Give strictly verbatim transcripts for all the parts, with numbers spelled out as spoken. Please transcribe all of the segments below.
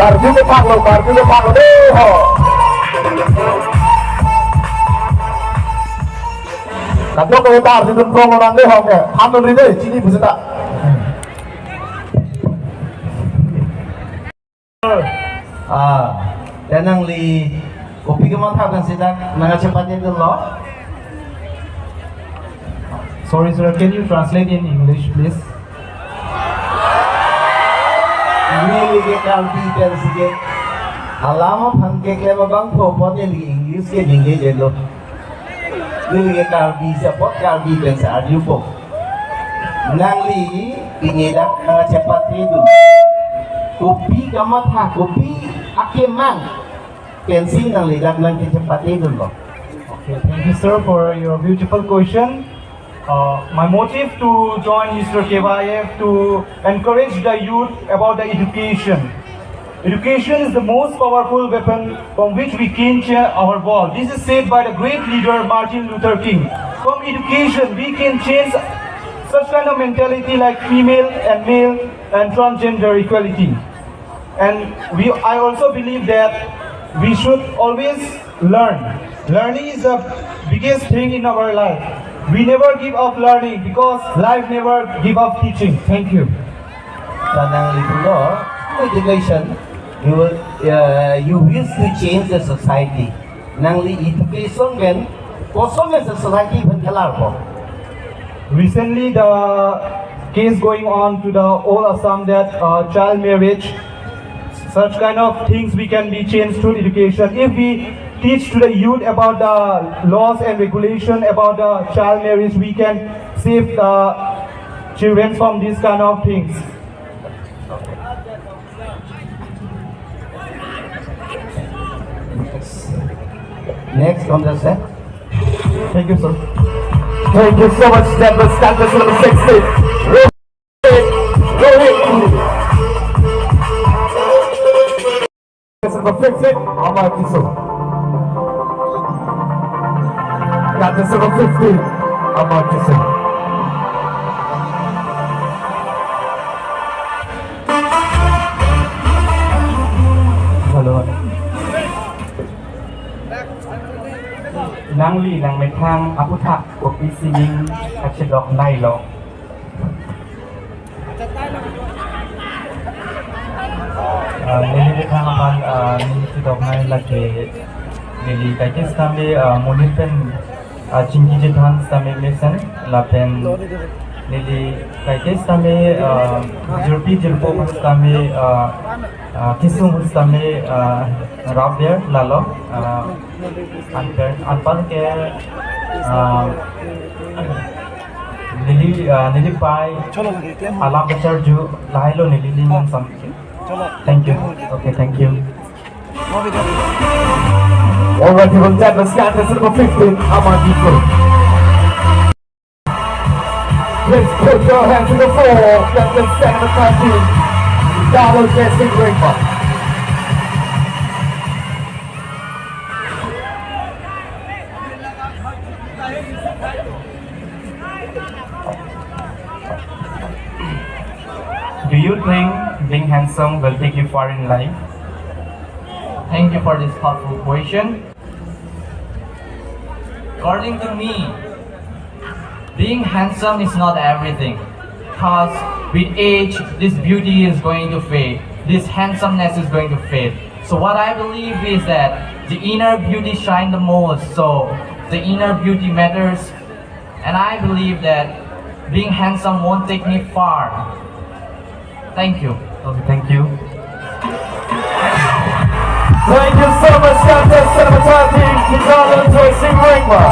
Arju ke paklo, arju ke paklo dei ho. Kadok ke ta arjudun prong lo nang dei ho ke. Than dun ri dei, chini pusita. Ah, dan nangli kopi kamatha pensi dak nangkachepate dunlo? Sorry, sir. Can you translate in English, please? Neli ke Karbi pensi ke alam aphan keklem abangphu apot neli English ke ningje jelo. Neli ke Karbi si apot Karbi pensi arjupo. Nangli pini dak nangkachepate dun. Kopi kamatha, kopi akemang pensi nangli dak nangkachepate dunlo? Okay, thank you, sir, for your beautiful question. Uh, my motive to join Mister K Y F to encourage the youth about the education. Education is the most powerful weapon from which we can change our world. This is said by the great leader Martin Luther King. From education, we can change such kind of mentality like female and male and transgender equality. And we, I also believe that we should always learn. Learning is the biggest thing in our life. We never give up learning because life never give up teaching. Thank you. Nangli pulo, education, you will, uh, you wish to change the society. Nangli education pen koson pen society pen kelarpo? Recently, the case going on to the all Assam that, uh, child marriage, such kind of things we can be changed through education. If we teach to the youth about the laws and regulation about the child marriage, we can save the children from these kind of things. Next contestant. Thank you, sir. Thank you so much. That was contestant number sixteen. Rohit. Rohit. Contestant number fifteen, Amar Tisso. Contestant number fifteen, Amar Tisso. Hello. Nangli nangmethang aputhak kopisi ning kachedok nailo? Ah, neli methang aphan, ah, ning chedok nai lake neli kaike sitame, ah, monit pen, ah, chingki chethan sitame mesen lapen neli kaike sitame, ah, jirpi jirpo sitame, ah, ah, kisung sitame, ah, rap-der lalo, ah, anpar, anpar ke, ah, neli, ah, neli pai alam kacharju lahailo neli ning samke. Thank you. Okay, thank you. Alright, people, that was contestant number fifteen, Amar Tisso. Please put your hands on the floor. Contestant number thirteen, Dalo Jesse Rengma. Do you think being handsome will take you far in life? Thank you for this thoughtful question. According to me, being handsome is not everything. Cause with age, this beauty is going to fade. This handsomeness is going to fade. So what I believe is that the inner beauty shine the most. So the inner beauty matters. And I believe that being handsome won't take me far. Thank you. Okay, thank you. Thank you so much, contestant number thirteen, Dalo Jesse Rengma.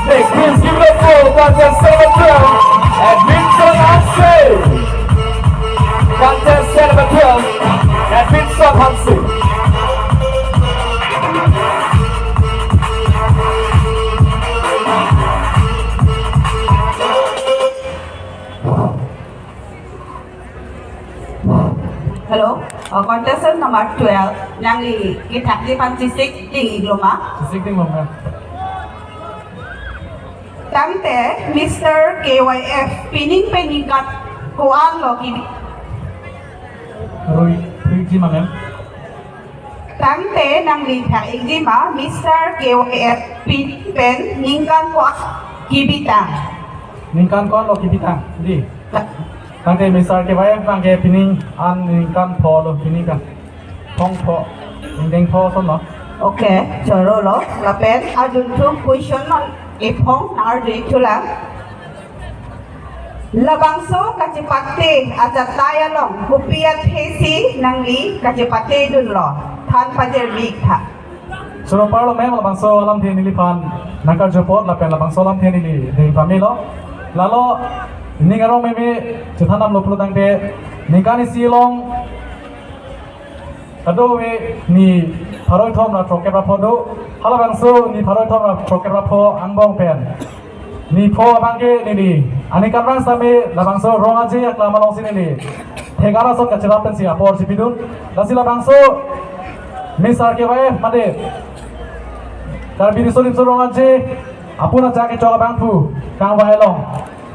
Next, please give it up for contestant number twelve, Edmindson Hanse. Contestant number twelve, Edmindson Hanse. Hello, uh, contestant number twelve, nangli kethakji aphan chesik ding-iklo ma? Chesik dinglo, ma'am. Tangte Mister K Y F pining pen ningkan ko-an lo kibi. Rui, rui ji ma, ma'am. Tangte nangli thak-ik ji ma, Mister K Y F pining pen ningkan ko-an kibitang. Ningkan ko-an lo kibitang, di. Ta- Tangte Mister K Y F abang ke pining an ningkan pho lo, pining kan. Phong pho, ingdeng pho ason lo. Okay, choro lo. Lapen adunthu question non iphong nar di thulang. Labangso kachepate ajatai along kopi athesi nangli kachepatedunlo? Than pajirbi tha. Choro parlo, ma'am, labangso alamthe neliphan nangkarju apot lapen labangso alamthe neli dei pamelo. Lalo ning arong meme chethan damlo pulo tangte ningkan isi along kadokave ni pharo kethom ra throkkep ra pho do. Halabangso ni pharo kethom ra throkkep ra pho angbong pen ni pho abang ke neli aningkan vang sitame labangso rong aje aklam alongsi neli thek-ar ason kachirap pensi apor chipidun. Lasi labangso Mister K Y F mate Karbi Riso Nimso Rong Aje apun ajak kechok abangphu kangvai along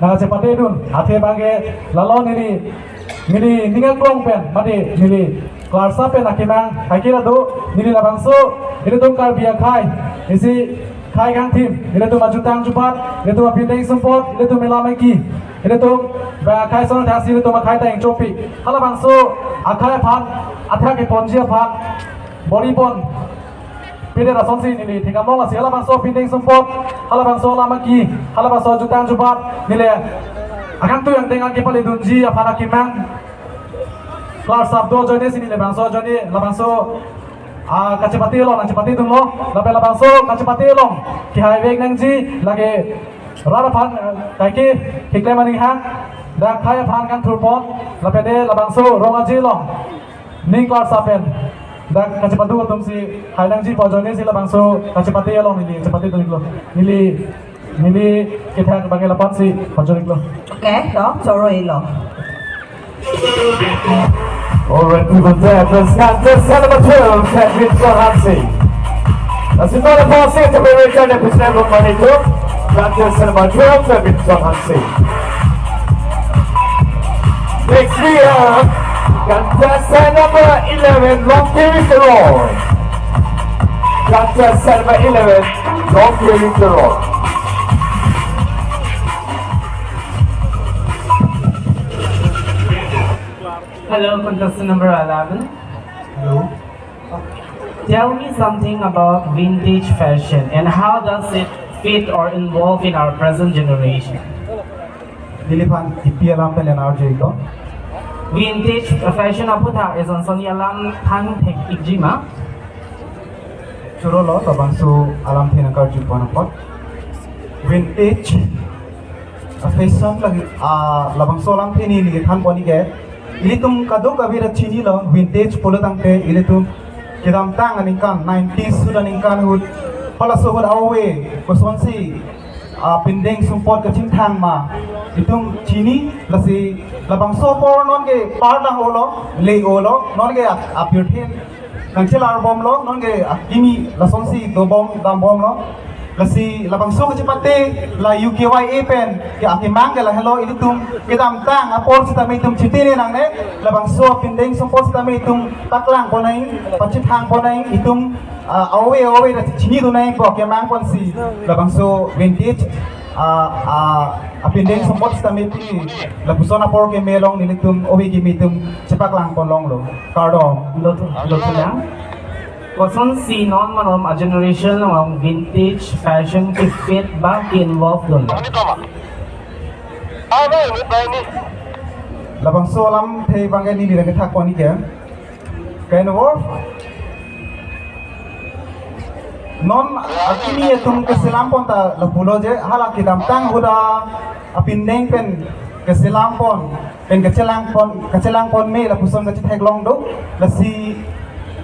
nangkachepatedun athe abang ke lalo neli, neli ning aklong pen mate neli klarsa pen akemang kaiketa do. Neli labangso ilitum Karbi akhai, isi khei kangthim, ilitum ajutang jubat, ilitum apindeng sumpot, ilitum elam eki, ilitum ba akhai ason thaksi ilitum akhai ta ingchopi. Halabangso akhai aphan athak keponji aphan bor-i pon pede asonsi neli thekdamlong. Lasi halabangso apindeng sumpot, halabangso elam eki, halabangso ajutang jubat neli akangtui angdeng an kepaledunji aphan akemang klarsap do ajoine si neli labangso ajoine labangso, ah, kachepate along nangchepatedunlo. Lapen labangso kachepate along kehaivek nangji lake rat aphan, ah, kaike keklem aning hang, dak khei aphan kangthur pon, lapen de labangso rong aje along ning klarsap pen dak kachepadu atumsi hai nangji pu ajoine si labangso kachepate along neli chepatedun-iklo. Neli, neli kethak abang ke lapu-ansi pajor-iklo. Okay, to, choro-ilo. Alright, people there, contestant number twelve, Fredrickson Hanse. Lasi non apotsi, the very return episode of Manitou, contestant number twelve, Fredrickson Hanse. Next we have contestant number eleven, Longkiri Teron. Contestant number eleven, Longkiri Teron. Hello, contestant number eleven. Hello. Tell me something about vintage fashion and how does it fit or involve in our present generation? Neliphan ipi alam pen le nang-arju-iklo? Vintage fashion aphuthak eson sonni alam than thek-ikji ma? Choro lo, labangso alamthe nangkarju pon apot. Vintage, ah, fashion lagi, ah, labangso alamthe neli than pon-ik ke. Ilitum kadokave ta chinilo, vintage pulo tangte ilitum kedamtang aningkan, nineties ahut aningkan ahut, halaso ahut ave, kosonsi, ah, pindeng sumpot kachingthang ma, itum chini. Lasi labangso apor non ke pardang-olo, le-olo, non ke ap-, apirthe nangchelarbomlo, non ke akimi lasonsi dobom dambomlo. Lasi labangso kachepate la U K Y A pen ke akemang ke lahelo, ilitum kedamtang apor sitame itum chitene nangne, labangso pindeng sumpot sitame itum paklang pon nang, pachethang pon nang, itum, ah, ave ave ta chinidun nang pu akemang ponsi labangso vintage, ah, ah, apindeng sumpot sitame pini lapuson apor keme along nelitum ave kimi itum chepaklang pon longlo. Kardom. Lot, lot lang. Kosonsi non malom a-generation along vintage fashion ke-fit ba ke-involve dun? Labangso alamthe abang ke neli nangkethak pon-ik ke. Ke-involve. Non akimi atum keselam pon ta lapulo je, hala kedamtang ahut apindeng pen keselam pon, pen kachelang pon, kachelang pon me lapuson kachetheklong do. Lasi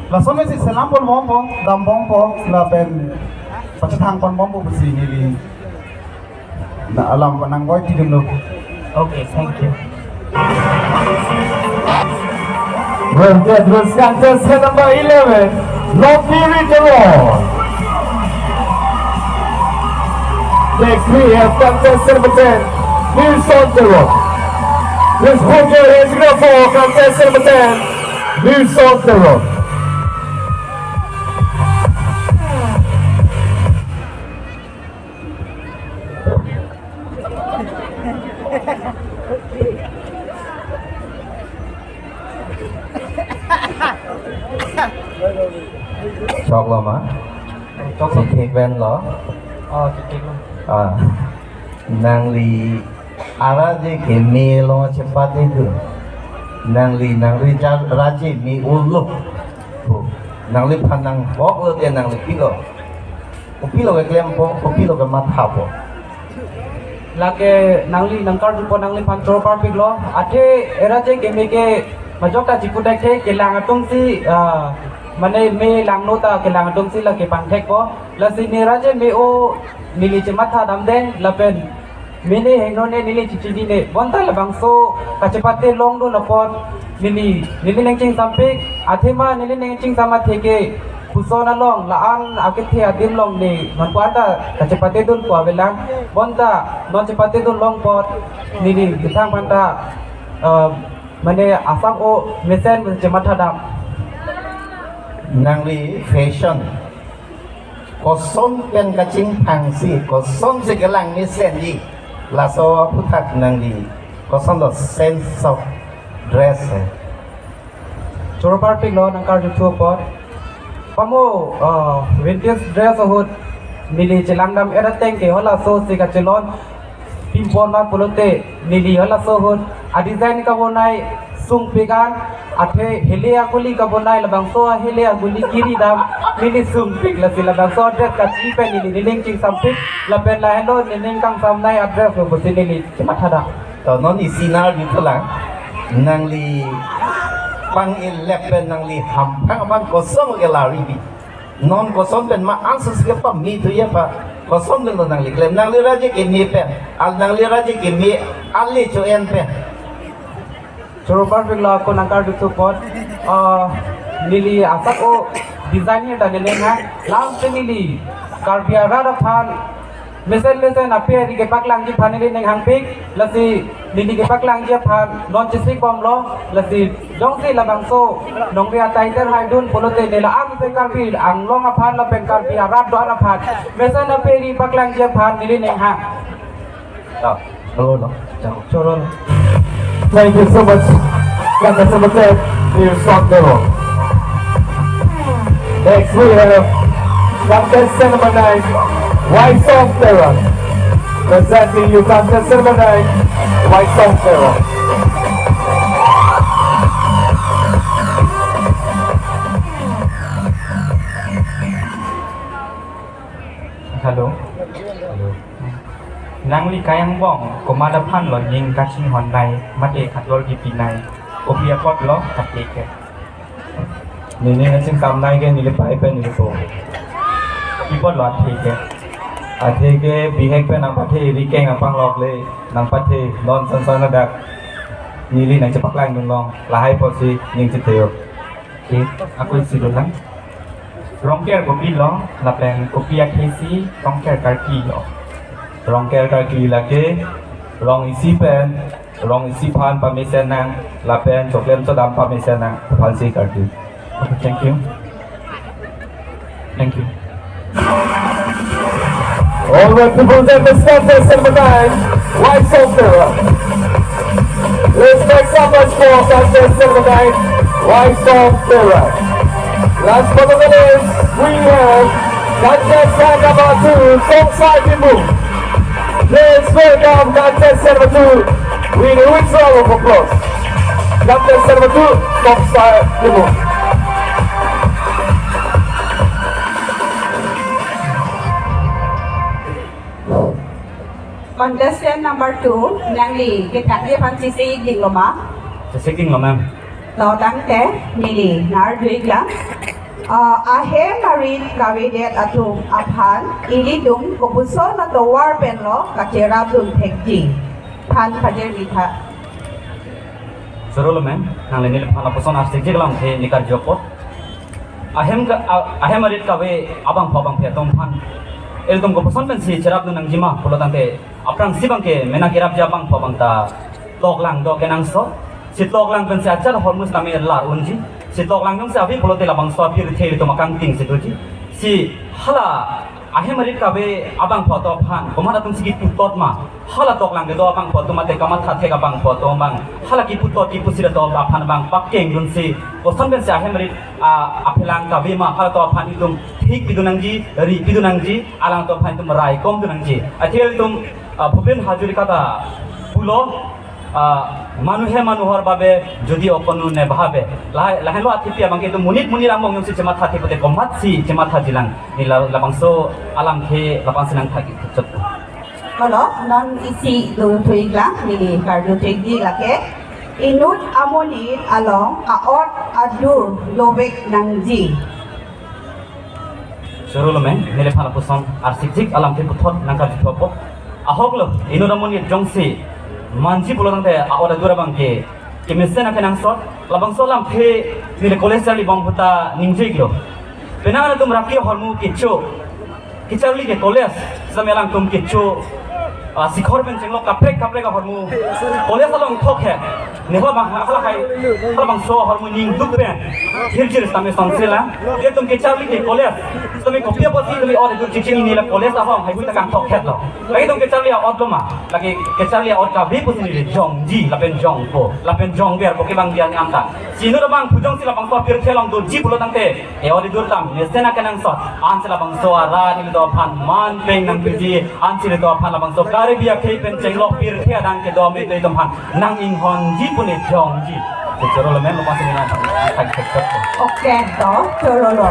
lason mesi selam pon bompo, dambompo, lapen pachethang pon bompo pusi neli na alam nangvoi pidunlo. Okay, thank you. Well, that was contestant number eleven, Longkiri Teron. Next we have contestant number ten, Nilson Teron. Please put your hands together for contestant number ten, Nilson Teron. Choklo ma? Choklo. Chithek pen lo? Oh, chithek lo. Ah. Nangli araje keme along chepate dun. Nangli, nangli ja-, raje me-olo. Oh. Nangliphan nanghok lote nangli pilo? Kopilo keklempo, kopilo kemathapo? Lake nangli nangkarjupo nangliphan choro parpiklo. Athe eraje keme ke majok ta chipu thekthe, kelang atumsi, ah, mane me langno ta kelang atumsi lake pangthekpo. Lasi ne raje me-o neli chemathadamde lapen mene heno ne neli chichinine. Bonta labangso kachepate longdun apot neli, neli nangchingsampik, athema neli nangchingsam athe ke puson along la-an akethe adim along ne non pu anta kachepatedun pu avelang. Bonta non chepatedun long apot neli methang aphanta, eh, mane asap o mesen chemathadam. Nangli fashion koson pen kachingphangsi, kosonsi kelang mesenji, laso aphuthak nangli kosonlo sense of dress he? Choro parpiklo nangkarjuthu apot. Pamo, ah, vintage dress ahut neli chelangdam-et ateng ke halasosi kachelon pimpon ma pulote neli halaso ahut adesign kabonai sungpik an, athe hele aguli kabonai labangso hele aguli kiridam neli sungpik, lasi labangso dress kachi pen neli nening chingsampik lapen lahelo nening kangsamnei adress lo pusi neli chemathadam. To non isi nangkarjuthulang, nangli pang-elep pen nangli hamphang aphan koson kelang ribi? Non koson pen ma answer si kepame thuji aphan koson pen lo nangli klem? Nangli raje keme pen, al nangli raje keme ale cho-en pen? Choro parpiklo ako nangkarjuthu apot, ah, neli asap o design hi ta neli ha, lamsi neli Karbi arat aphan mesen mesen ape ari kepaklangji aphan neli ning hangpik, lasi neli kepaklangji aphan non chesik bomlo, lasi jongsi labangso nongri atai ter haidun pulote neli ang pe Karbi Anglong aphan lapen Karbi arat do-an aphan mesen ape ari paklangji aphan neli ning hang. Ah, hello, no? Choro. Thank you so much, contestant number ten, Nilson Teron. Next, we have contestant number nine, Waisong Teron. Presenting you, contestant number nine, Waisong Teron. Hello. Hello. Nangli kayang bong, komat aphan lo ning kachinghon nai, mate khator kipi nai, kopi apot lo, athe ke? Neli nangchingsam nai ke, neli pai pen neli po. Kopi apot lo athe ke? Athe ke bihek pen nangpathe, ri keng apang lok le, nangpathe, non san san ladak. Neli nangchepaklang dun long, lahai apotsi ning chetheo. Oke, ako isi dun lang. Rongker kopilo, lapen kopi akhei si rongker karkli lo? Rongker karkli lake rong isi pen rong isi aphan pamesen nang, lapen choklem chodam pamesen nang aphansi karkli. Okay, thank you. Thank you. All right, people, that was contestant number nine, Waisong Teron. Let's make some noise for contestant number nine, Waisong Teron. Last but not the least, we have contestant number two, Tongsai Timung. Please welcome contestant number two with a huge round of applause. Contestant number two, Tongsai Timung. Contestant number two, nangli kethakji aphan chesik dinglo ma? Chesik dinglo, ma'am. To tangte, neli nangkarju-iklang. Ah, ahem arit kavedet atum aphan ilitum kopuson atovar pen lo kacherap dun thekji? Than pajirmi tha. Choro lo, ma'am, nangli neliphan lapuson arsik jik lang the ne karju apot. Ahem ka, a-, ahem arit kave abangphu abangphi atum aphan Ilitum kopuson pensi cherapdun nangjima pulo tangte, aphrangsi abangke mena kerapji abangphu abang ta toklang do kenangsot. Si toklang pensi achar ahormu sitame lar unji. Si toklang jongsi ave pulote labangso apirthe ilitum akangting si doji. Si hala ahem arit kave abangphu atum aphan komat atumsi kiputot ma, hala toklang kedo abangphu atum mate kamatha thek abangphu atum abang, hala kiputot kipusi atum aphan abang pakengdunsi, koson pensi ahem arit, ah, aphelang kave ma, hala atum aphan itum thik pidun nangji, ri pidun nangji, alangtum aphan itum raikomdun nangji. Athe ilitum, ah, Bhupen Hazarika ta pulo, ah, মানুহে মানুহৰ বাবে যদি অকণো নেভাবে, la-, lahenlo athipi abangke itum monit monit among jongsi chematha athipi te komatsi chemathajilang. Neli la-, labangso alamthe lapuson nangthak-ik chot. Halo, non isi do thuiklang, neli karju thuikji lake. Inut amonit along a-ot adur dovek nangji. Choro lo meng, neliphan lapuson arsikjik alamthe puthot nangkarju thupo. Ahok lo, inut amonit jongsi manji pulo tangte a-ot adur abangke kemesen akenangsot. Labangso alamthe neli college charlibom ahut ta ningje-iklo. Penang atum raki ahormu kecho, kecharli ke college, sitame alangtum kecho, ah, sikhor pen chenglok kaprek kaprek ahormu college along thok he. Ne hala bang, hala hai, hala bangso ahormu ning duk pen hirjir sitame sonsela. Ilitum kecharli ke college, sitame kopi apotsi tumi ot adur chechini neli college ahong hai hui ta kangthok het lo. Lake itum kecharli a-ot lo ma, lake kecharli a-ot kave pusi neli jongji, lapen jongpo, lapen jongver po kevang dia ni anta. Si inut abangphu jongsi labangso apirthe along doji pulo tangte, e-ot adur ta mesen akenangsot, ansi labangso arat nelitum aphan man peng nangpiji, ansi nelitum aphan labangso Karbi akhei pen chenglok pirthe adang kedo me itum aphan nang-inghonji pu ne jongji. Choro lo meng, lapuson nangthak-ik chot. Okay, to, choro lo.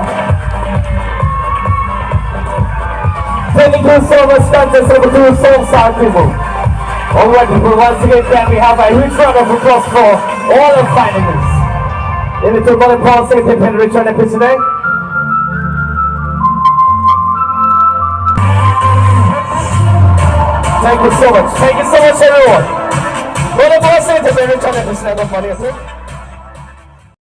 Thank you so much, contestant number two, Song Sa Kumo. All right, people, once again, can we have a huge round of applause for all the finalists? Ilitum maliphan sengthe pen return episode. Thank you so much. Thank you so much, everyone. Maliphan sengthe pen return episode of Money